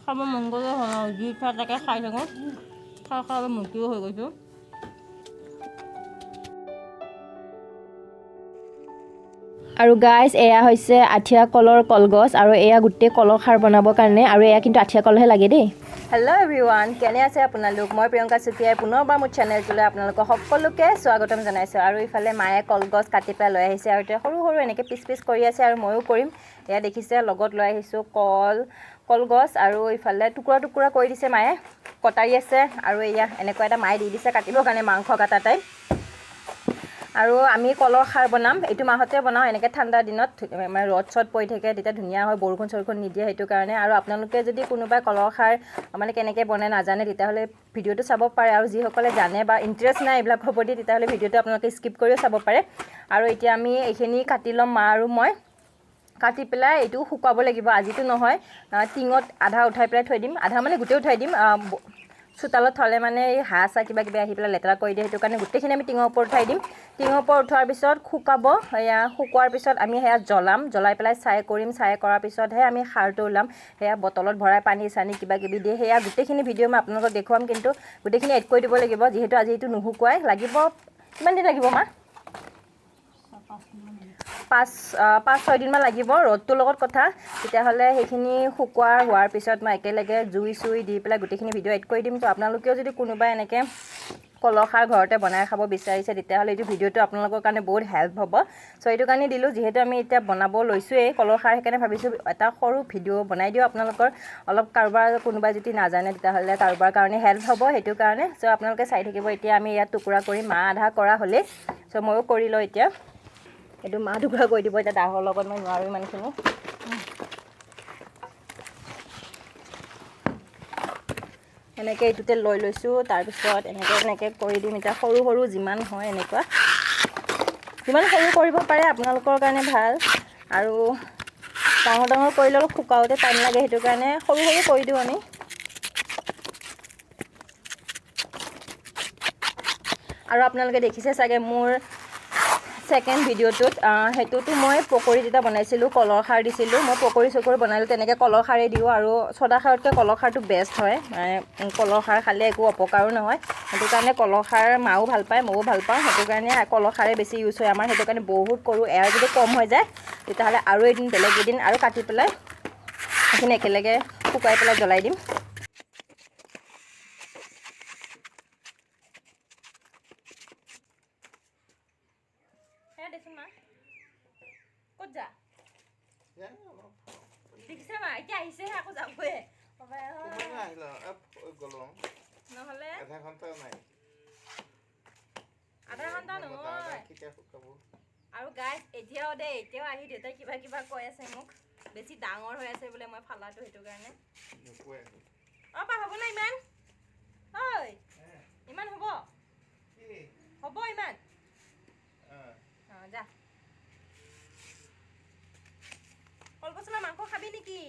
খাব মন গ'লে হ'ল আৰু যি ইচ্ছা তাকে খাই থাকোঁ। খাই খাই অলপ মূৰ্তিও হৈ গৈছোঁ। আৰু গাইজ, এয়া হৈছে আঠিয়া কলৰ কলগছ আৰু এয়া গোটেই কলৰ খাৰ বনাবৰ কাৰণে। আৰু এয়া কিন্তু আঠিয়া কলহে লাগে দেই। হেল্ল' এভৰিৱান, কেনে আছে আপোনালোক? মই প্ৰিয়ংকা চুতীয়াই পুনৰবাৰ মোৰ চেনেলটোলৈ আপোনালোকক সকলোকে স্বাগতম জনাইছোঁ। আৰু ইফালে মায়ে কলগছ কাটি পেলাই লৈ আহিছে আৰু এতিয়া সৰু সৰু এনেকৈ পিচ পিচ কৰি আছে আৰু ময়ো কৰিম। এয়া দেখিছে, লগত লৈ আহিছোঁ কলগছ আৰু ইফালে টুকুৰা টুকুৰা কৰি দিছে মায়ে, কটাৰী আছে। আৰু এয়া এনেকুৱা এটা মায়ে দি দিছে কাটিবৰ কাৰণে, মাংস কটা টাইপ। আৰু আমি কলৰ খাৰ বনাম, এইটো মাহতে বনাওঁ। এনেকৈ ঠাণ্ডা দিনত মানে ৰ'দ চ'দ পৰি থাকে, তেতিয়া ধুনীয়া হয়, বৰষুণ চৰষুণ নিদিয়ে, সেইটো কাৰণে। আৰু আপোনালোকে যদি কোনোবাই কলৰ খাৰ মানে কেনেকৈ বনায় নাজানে, তেতিয়াহ'লে ভিডিঅ'টো চাব পাৰে। আৰু যিসকলে জানে বা ইণ্টাৰেষ্ট নাই এইবিলাকৰ প্ৰতি, তেতিয়াহ'লে ভিডিঅ'টো আপোনালোকে স্কিপ কৰিও চাব পাৰে। আৰু এতিয়া আমি এইখিনি কাটি ল'ম, মা আৰু মই। কাটি পেলাই এইটো শুকুৱাব লাগিব, আজিতো নহয়। টিঙত আধা উঠাই পেলাই থৈ দিম, আধা মানে গোটেই উঠাই দিম। চোতালত থ'লে মানে এই হাঁহ চাহ কিবা কিবি আহি পেলাই লেতেৰা কৰি দিয়ে, সেইটো কাৰণে গোটেইখিনি আমি টিঙৰ ওপৰত উঠাই দিম। টিঙৰ ওপৰত উঠোৱাৰ পিছত শুকাব, সেয়া শুকোৱাৰ পিছত আমি সেয়া জ্বলাম, জ্বলাই পেলাই ছাই কৰিম। ছাই কৰাৰ পিছতহে আমি সাৰটো ওলাম, সেয়া বটলত ভৰাই পানী চানী কিবা কিবি দিয়ে। সেয়া গোটেইখিনি ভিডিঅ' মই আপোনালোকক দেখুৱাম, কিন্তু গোটেইখিনি এড কৰি দিব লাগিব, যিহেতু আজি এইটো নুশুকুৱাই লাগিব। কিমান দিন লাগিব মা? 5-6 দিনমান লাগিব, ৰ'দটোৰ লগত কথা। তেতিয়াহ'লে সেইখিনি শুকোৱা হোৱাৰ পিছত মই একেলগে জুই চুই দি পেলাই গোটেইখিনি ভিডিঅ' এড কৰি দিম। তো আপোনালোকেও যদি কোনোবাই এনেকৈ কলৰ খাৰ ঘৰতে বনাই খাব বিচাৰিছে, তেতিয়াহ'লে এইটো ভিডিঅ'টো আপোনালোকৰ কাৰণে বহুত হেল্প হ'ব। চ' এইটো কাৰণে দিলোঁ, যিহেতু আমি এতিয়া বনাব লৈছোঁৱেই কলৰ খাৰ, সেইকাৰণে ভাবিছোঁ এটা সৰু ভিডিঅ' বনাই দিওঁ আপোনালোকৰ। অলপ কাৰোবাৰ কোনোবাই যদি নাজানে, তেতিয়াহ'লে কাৰোবাৰ কাৰণে হেল্প হ'ব, সেইটো কাৰণে। চ' আপোনালোকে চাই থাকিব। এতিয়া আমি ইয়াত টুকুৰা কৰি মা আধা কৰা হ'লেই, চ' ময়ো কৰি লওঁ এতিয়া। এইটো মা টুকুৰা কৰি দিব এতিয়া, দাহৰ লগত মই নোৱাৰোঁ ইমানখিনি। এনেকৈ এইটোতে লৈ লৈছোঁ, তাৰপিছত এনেকৈ এনেকৈ কৰি দিম এতিয়া। সৰু সৰু যিমান হয়, এনেকুৱা যিমান সৰু কৰিব পাৰে আপোনালোকৰ কাৰণে ভাল। আৰু ডাঙৰ ডাঙৰ কৰিলে অলপ শুকাওঁতে টাইম লাগে, সেইটো কাৰণে সৰু সৰু কৰি দিওঁ আমি। আৰু আপোনালোকে দেখিছে চাগে মোৰ ছেকেণ্ড ভিডিঅ'টোত, সেইটোতো মই পকৰি যেতিয়া বনাইছিলোঁ কলৰ খাৰ দিছিলোঁ। মই পকৰি চকৰি বনালে তেনেকৈ কলৰ খাৰেই দিওঁ আৰু চদা খাৰতকৈ কলৰ খাৰটো বেষ্ট হয়। মানে কলৰ খাৰ খালে একো অপকাৰো নহয়, সেইটো কাৰণে কলৰ খাৰ মাও ভাল পায়, ময়ো ভাল পাওঁ। সেইটো কাৰণে কলৰ খাৰেই বেছি ইউজ হয় আমাৰ, সেইটো কাৰণে বহুত কৰোঁ। এয়াৰ যদি কম হৈ যায়, তেতিয়াহ'লে আৰু এদিন বেলেগ এদিন আৰু কাটি পেলাই সেইখিনি একেলগে শুকাই পেলাই জ্বলাই দিম। দেচোন মা, ক'ত যা দেখিছে মা, এতিয়া আহিছেহে, আকৌ যাবয়ে। নহ'লে আধা ঘণ্টা নাই। আধা ঘণ্টা নহয়। আৰু গাইজ, এতিয়াও দেই, এতিয়াও আহি দেউতাই কিবা কিবা কৈ আছে মোক, বেছি ডাঙৰ হৈ আছে বোলে মই ফালাটো, সেইটো কাৰণে। অঁ পা, হ'ব না ইমান? ঐ, ইমান হ'ব? হ'ব ইমান? অঁ যা। কলপচলা মাংস খাবি নেকি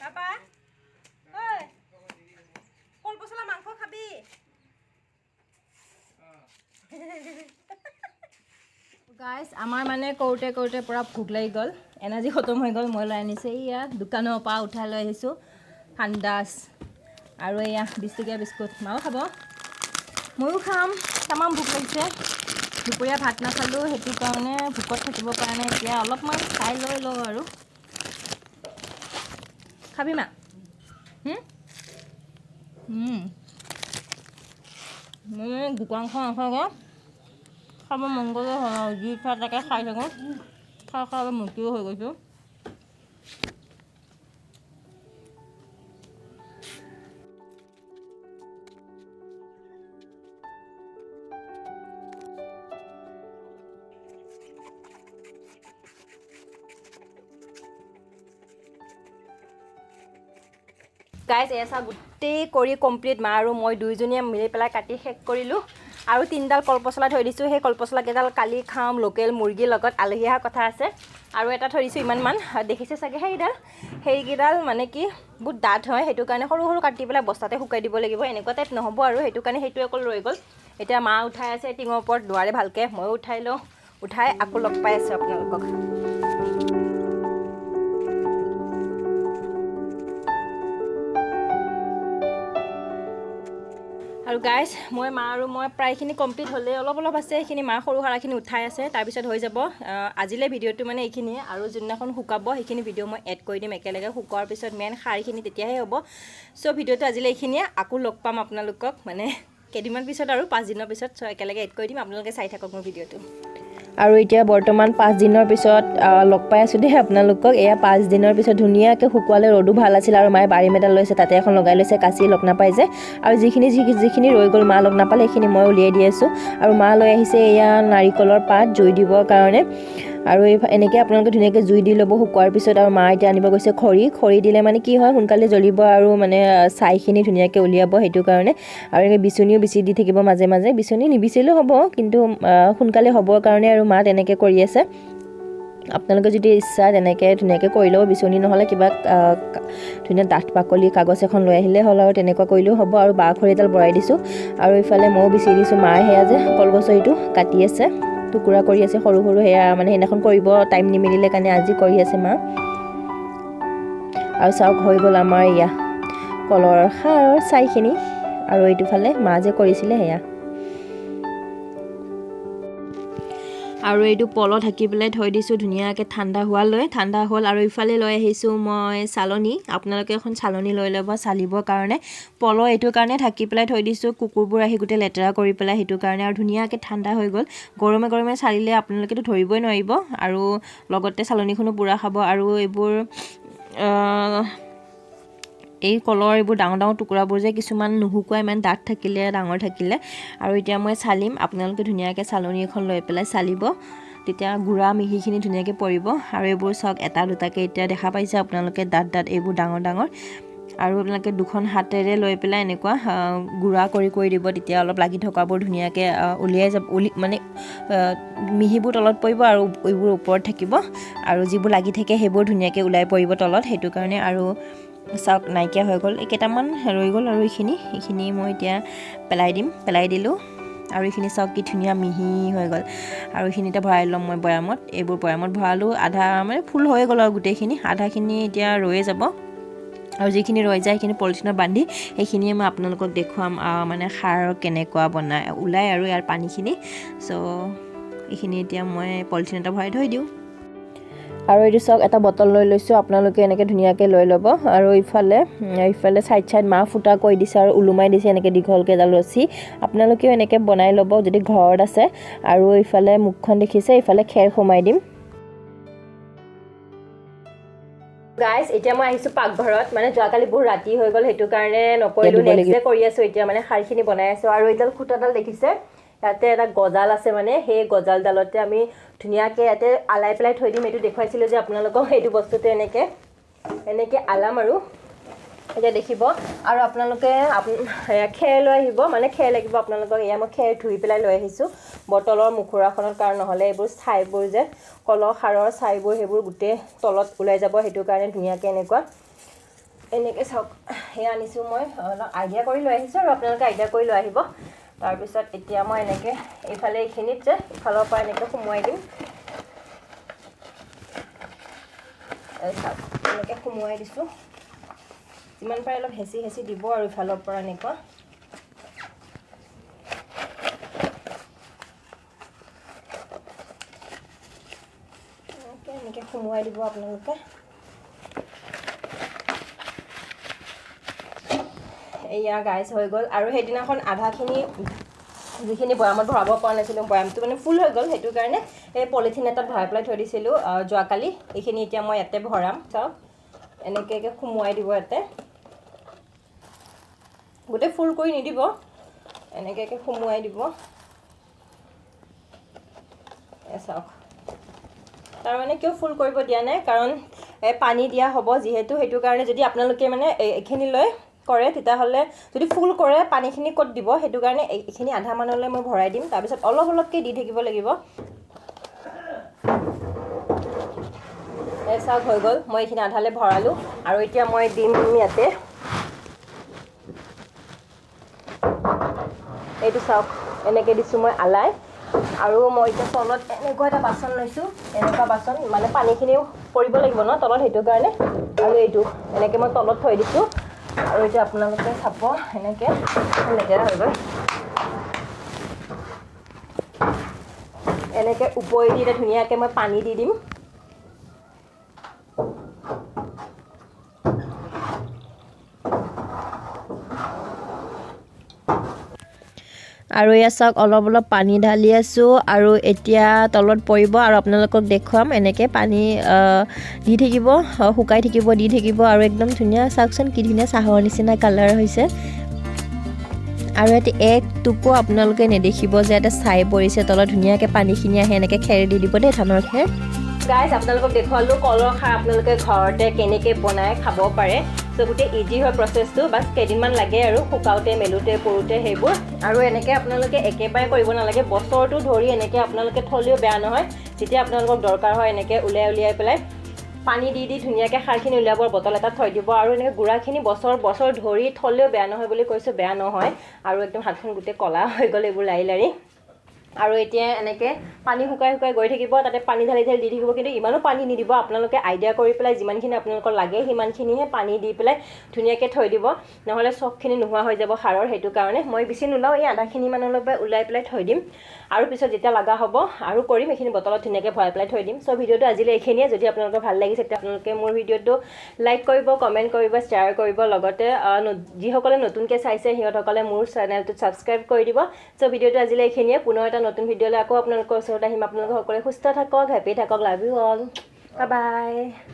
পাপা? ঐ, কলপচলা মাংস খাবি? গাইজ, আমাৰ মানে কৰোঁতে কৰোঁতে পূৰা ভোক লাগি গ'ল, এনাৰ্জি খতম হৈ গ'ল। মই লৈ আনিছোঁ, এইয়া দোকানৰ পৰা উঠাই লৈ আহিছোঁ ফাণ্ডাছ আৰু এয়া 20 টকীয়া বিস্কুট। মাও খাব, ময়ো খাম। তামাম ভোক লাগিছে, দুপৰীয়া ভাত নাখালোঁ, সেইটো কাৰণে ভোকত থাকিব পৰা নাই। এতিয়া অলপমান খাই লৈ লওঁ। আৰু খাবি মা? মোৰ দোকানখন আছে, খাব মন গ'লে হ'ল আৰু যি ইচ্ছা তাকে খাই থাকোঁ। খাই খাই অলপ মূৰ্তিও হৈ গৈছোঁ। গাইজ, এয়া চাওক, গোটেই কৰি কমপ্লিট। মা আৰু মই দুয়োজনীয়ে মিলি পেলাই কাটি শেষ কৰিলোঁ। আৰু তিনিডাল কলপচলা থৈ দিছোঁ। সেই কলপচলা কেইডাল কালি খাম লোকেল মুৰ্গীৰ লগত, আলহী অহা কথা আছে। আৰু এটা থৈ দিছোঁ ইমানমান, দেখিছে চাগে সেইকেইডাল। সেইকেইডাল মানে কি বহুত ডাঠ হয়, সেইটো কাৰণে সৰু সৰু কাটি পেলাই বস্তাতে শুকাই দিব লাগিব, এনেকুৱা টাইপ নহ'ব আৰু, সেইটো কাৰণে সেইটো অকল ৰৈ গ'ল। এতিয়া মা উঠাই আছে টিঙৰ ওপৰত, নোৱাৰে ভালকৈ, ময়ো উঠাই লওঁ। উঠাই আকৌ লগ পাই আছোঁ আপোনালোকক। গাইজ, মই মা আৰু মই প্ৰায়খিনি কমপ্লিট হ'লেই, অলপ অলপ আছে, সেইখিনি মা সৰু সৰাখিনি উঠাই আছে, তাৰপিছত হৈ যাব। আজিলৈ ভিডিঅ'টো মানে এইখিনিয়ে। আৰু যোনদিনাখন শুকাব সেইখিনি ভিডিঅ' মই এড কৰি দিম একেলগে। শুকোৱাৰ পিছত মেইন সাৰখিনি তেতিয়াহে হ'ব। চ' ভিডিঅ'টো আজিলৈ এইখিনিয়ে। আকৌ লগ পাম আপোনালোকক মানে কেইদিনমান পিছত আৰু 5 দিনৰ পিছত। চ' একেলগে এড কৰি দিম, আপোনালোকে চাই থাকক মোৰ ভিডিঅ'টো। আৰু এতিয়া বৰ্তমান 5 দিনৰ পিছত লগ পাই আছোঁ দেই আপোনালোকক। এয়া 5 দিনৰ পিছত ধুনীয়াকৈ শুকুৱালে, ৰ'দো ভাল আছিল আৰু মায়ে বাৰী মেডাল লৈছে, তাতে এখন লগাই লৈছে, কাচি লগ নাপায় যে। আৰু যিখিনি যিখিনি ৰৈ গ'ল মা লগ নাপালে, সেইখিনি মই উলিয়াই দি আছোঁ। আৰু মা লৈ আহিছে এয়া নাৰিকলৰ পাত জুই দিবৰ কাৰণে। আৰু এই এনেকৈ আপোনালোকে ধুনীয়াকৈ জুই দি ল'ব শুকোৱাৰ পিছত। আৰু মা এতিয়া আনিব গৈছে খৰি। খৰি দিলে মানে কি হয়, সোনকালে জ্বলিব আৰু মানে ছাইখিনি ধুনীয়াকৈ উলিয়াব, সেইটো কাৰণে। আৰু এনেকৈ বিচনীও বিচি দি থাকিব মাজে মাজে। বিচনী নিবিচিলেও হ'ব, কিন্তু সোনকালে হ'বৰ কাৰণে আৰু মা তেনেকৈ কৰি আছে। আপোনালোকে যদি ইচ্ছা তেনেকৈ ধুনীয়াকৈ কৰি ল'ব। বিচনী নহ'লে কিবা ধুনীয়া ডাঠ বাকলি কাগজ এখন লৈ আহিলে হ'ল আৰু তেনেকুৱা কৰিলেও হ'ব। আৰু বাঁহ খৰি এডাল বৰাই দিছোঁ। আৰু ইফালে ময়ো বিচি দিছোঁ। মায়ে সেয়া যে কলগছৰ এইটো কাটি আছে, টুকুৰা কৰি আছে সৰু সৰু। সেয়া মানে সেইদিনাখন কৰিব টাইম নিমিলিলে কাৰণে আজি কৰি আছে মা। আৰু চাওক হৈ গ'ল আমাৰ এয়া কলৰ সাৰৰ ছাইখিনি। আৰু এইটো ফালে মা যে কৰিছিলে সেয়া। আৰু এইটো পল ঢাকি পেলাই থৈ দিছোঁ ধুনীয়াকৈ ঠাণ্ডা হোৱালৈ। ঠাণ্ডা হ'ল। আৰু ইফালে লৈ আহিছোঁ মই চালনী। আপোনালোকে এখন চালনী লৈ ল'ব চালিবৰ কাৰণে। পল এইটো কাৰণে ঢাকি পেলাই থৈ দিছোঁ, কুকুৰবোৰ আহি গোটেই লেতেৰা কৰি পেলাই, সেইটো কাৰণে। আৰু ধুনীয়াকৈ ঠাণ্ডা হৈ গ'ল। গৰমে গৰমে চালিলে আপোনালোকেতো ধৰিবই নোৱাৰিব, আৰু লগতে চালনীখনো পোৰা খাব। আৰু এইবোৰ এই কলৰ এইবোৰ ডাঙৰ ডাঙৰ টুকুৰাবোৰ যে কিছুমান নুশুকুৱাই, ইমান ডাঠ থাকিলে, ডাঙৰ থাকিলে। আৰু এতিয়া মই চালিম। আপোনালোকে ধুনীয়াকৈ চালনী এখন লৈ পেলাই চালিব, তেতিয়া গুড়া মিহিখিনি ধুনীয়াকৈ পৰিব। আৰু এইবোৰ চাওক এটা দুটাকৈ এতিয়া দেখা পাইছে আপোনালোকে, ডাঠ ডাঠ এইবোৰ ডাঙৰ ডাঙৰ। আৰু আপোনালোকে দুখন হাতেৰে লৈ পেলাই এনেকুৱা গুড়া কৰি কৰি দিব, তেতিয়া অলপ লাগি থকাবোৰ ধুনীয়াকৈ উলিয়াই যাব, মানে মিহিবোৰ তলত পৰিব আৰু এইবোৰ ওপৰত থাকিব। আৰু যিবোৰ লাগি থাকে সেইবোৰ ধুনীয়াকৈ ওলাই পৰিব তলত, সেইটো কাৰণে। আৰু চাওক নাইকিয়া হৈ গ'ল, এই কেইটামান ৰৈ গ'ল। আৰু এইখিনি মই এতিয়া পেলাই দিম, পেলাই দিলোঁ। আৰু এইখিনি চাওক কি ধুনীয়া মিহি হৈ গ'ল। আৰু এইখিনি এতিয়া ভৰাই ল'ম মই বৈয়ামত। এইবোৰ বৈয়ামত ভৰালোঁ, আধা মানে ফুল হৈ গ'ল আৰু গোটেইখিনি, আধাখিনি এতিয়া ৰৈয়ে যাব। আৰু যিখিনি ৰৈ যায় সেইখিনি পলিথিনত বান্ধি সেইখিনিয়ে মই আপোনালোকক দেখুৱাম, মানে সাৰ কেনেকুৱা বনাই ওলায় আৰু ইয়াৰ পানীখিনি। চ' এইখিনি এতিয়া মই পলিথিন এটা ভৰাই থৈ দিওঁ। আৰু এইটো চাওক এটা বটল লৈ লৈছোঁ, আপোনালোকে এনেকৈ ধুনীয়াকৈ লৈ ল'ব। আৰু ইফালে চাইড চাইড মা ফুটা কৰি দিছে আৰু ওলোমাই দিছে এনেকৈ দীঘলকৈ এডাল ৰছী। আপোনালোকেও এনেকৈ বনাই ল'ব যদি ঘৰত আছে। আৰু ইফালে মুখখন দেখিছে, ইফালে খেৰ সোমাই দিম। গাইজ, এতিয়া মই আহিছোঁ পাকঘৰত। মানে যোৱাকালি বহুত ৰাতি হৈ গ'ল, সেইটো কাৰণে নকৰিলোঁ, নেক্সট ডে কৰি আছোঁ। এতিয়া মানে সাৰখিনি বনাই আছোঁ। আৰু এইডাল খুটাডাল দেখিছে, ইয়াতে এটা গজাল আছে, মানে সেই গজালডালতে আমি ধুনীয়াকৈ ইয়াতে আলাই পেলাই থৈ দিম। এইটো দেখুৱাইছিলোঁ যে আপোনালোকক, সেইটো বস্তুটো এনেকৈ এনেকৈ আলাম আৰু এতিয়া দেখিব। আৰু আপোনালোকে খেৰ লৈ আহিব, মানে খেৰ লাগিব আপোনালোকক। এয়া মই খেৰ ধুই পেলাই লৈ আহিছোঁ বটলৰ মুখুৰাখনত, কাৰণ নহ'লে এইবোৰ ছাইবোৰ যে কলৰ সাৰৰ ছাইবোৰ সেইবোৰ গোটেই তলত ওলাই যাব, সেইটো কাৰণে ধুনীয়াকৈ এনেকুৱা এনেকৈ চাওক সেয়া আনিছোঁ মই, অলপ আইডিয়া কৰি লৈ আহিছোঁ আৰু আপোনালোকে আইডিয়া কৰি লৈ আহিব। তাৰপিছত এতিয়া মই এনেকৈ এইফালে এইখিনিত যে ইফালৰ পৰা এনেকৈ সোমোৱাই দিম, চাওক এনেকৈ সোমোৱাই দিছোঁ। যিমান পাৰে অলপ হেঁচি হেঁচি দিব আৰু ইফালৰ পৰা এনেকুৱা। এনেকৈ সোমোৱাই দিব আপোনালোকে। এয়া গাইজ হৈ গ'ল। আৰু সেইদিনাখন আধাখিনি যিখিনি বৈয়ামত ভৰাব পৰা নাছিলোঁ, বৈয়ামটো মানে ফুল হৈ গ'ল, সেইটো কাৰণে এই পলিথিন এটাত ভৰাই পেলাই থৈ দিছিলোঁ যোৱাকালি। এইখিনি এতিয়া মই ইয়াতে ভৰাম। চাওক এনেকৈ সোমোৱাই দিব ইয়াতে, গোটেই ফুল কৰি নিদিব, এনেকৈ সোমোৱাই দিব। চাওক, তাৰমানে কিয় ফুল কৰিব দিয়া নাই, কাৰণ পানী দিয়া হ'ব যিহেতু, সেইটো কাৰণে যদি আপোনালোকে মানে এইখিনি লৈ কৰে তেতিয়াহ'লে যদি ফুল কৰে পানীখিনি ক'ত দিব, সেইটো কাৰণে এইখিনি আধা মানলৈ মই ভৰাই দিম। তাৰপিছত অলপ অলপকৈ দি থাকিব লাগিব। চাওক হৈ গ'ল, মই এইখিনি আধালৈ ভৰালোঁ। আৰু এতিয়া মই দিম ইয়াতে এইটো চাওক এনেকৈ দিছোঁ মই আলাই। আৰু মই এতিয়া তলত এনেকুৱা এটা বাচন লৈছোঁ, এনেকুৱা বাচন মানে পানীখিনিও পৰিব লাগিব ন তলত, সেইটো কাৰণে। আৰু এইটো এনেকৈ মই তলত থৈ দিছোঁ। আৰু এতিয়া আপোনালোকে চাব এনেকৈ লেতেৰা হৈ গ'ল। এনেকৈ ওপৰেদি এতিয়া ধুনীয়াকৈ মই পানী দি দিম। আৰু এয়া চাওক, অলপ অলপ পানী ঢালি আছোঁ আৰু এতিয়া তলত পৰিব আৰু আপোনালোকক দেখুৱাম। এনেকৈ পানী দি থাকিব, শুকাই থাকিব, দি থাকিব আৰু একদম ধুনীয়া, চাওকচোন কি ধুনীয়া চাহৰ নিচিনা কালাৰ হৈছে। আৰু ইয়াতে এক টোপো আপোনালোকে নেদেখিব যে ইয়াতে ছাই পৰিছে তলত, ধুনীয়াকৈ পানীখিনি আহে। এনেকৈ খেৰ দি দিব দেই, ধানৰ খেৰ। গাইজ, আপোনালোকক দেখুৱালোঁ কলৰ খাৰ আপোনালোকে ঘৰতে কেনেকৈ বনাই খাব পাৰে। চ' গোটেই ইজি হয় প্ৰচেছটো, বাছ কেইদিনমান লাগে আৰু শুকাওঁতে মেলোঁতে কৰোঁতে সেইবোৰ। আৰু এনেকৈ আপোনালোকে একেবাৰে কৰিব নালাগে, বছৰটো ধৰি এনেকৈ আপোনালোকে থ'লেও বেয়া নহয়। যেতিয়া আপোনালোকক দৰকাৰ হয়, এনেকৈ উলিয়াই উলিয়াই পেলাই পানী দি দি ধুনীয়াকৈ খাৰখিনি উলিয়াব, বটল এটাত থৈ দিব। আৰু এনেকৈ গুড়াখিনি বছৰ বছৰ ধৰি থ'লেও বেয়া নহয় বুলি কৈছোঁ, বেয়া নহয়। আৰু একদম হাতখন গোটেই ক'লা হৈ গ'ল এইবোৰ লাৰি লাৰি। আৰু এতিয়া এনেকৈ পানী শুকাই শুকাই গৈ থাকিব, তাতে পানী ঢালি ঢালি দি থাকিব, কিন্তু ইমানো পানী নিদিব। আপোনালোকে আইডিয়া কৰি পেলাই যিমানখিনি আপোনালোকৰ লাগে সিমানখিনিহে পানী দি পেলাই ধুনীয়াকৈ থৈ দিব, নহ'লে চবখিনি নোহোৱা হৈ যাব সাৰৰ। সেইটো কাৰণে মই বেছি নোলাওঁ, এই আধাখিনি মানলৈ ওলাই পেলাই থৈ দিম। আৰু পিছত যেতিয়া লগা হ'ব আৰু কৰিম, এইখিনি বটলত ধুনীয়াকৈ ভৰাই পেলাই থৈ দিম। চ' ভিডিঅ'টো আজিলৈ এইখিনিয়ে। যদি আপোনালোকৰ ভাল লাগিছে, তেতিয়া আপোনালোকে মোৰ ভিডিঅ'টো লাইক কৰিব, কমেণ্ট কৰিব, শ্বেয়াৰ কৰিব, লগতে যিসকলে নতুনকৈ চাইছে সিহঁতসকলে মোৰ চেনেলটোত ছাবস্ক্ৰাইব কৰি দিব। চ' ভিডিঅ'টো আজিলৈ এইখিনিয়ে। পুনৰ এটা নতুন ভিডিঅ'লৈ আকৌ আপোনালোকৰ ওচৰত আহিম। আপোনালোকে সকলোৱে সুস্থ থাকক, হেপী থাকক। Love you all, bye bye.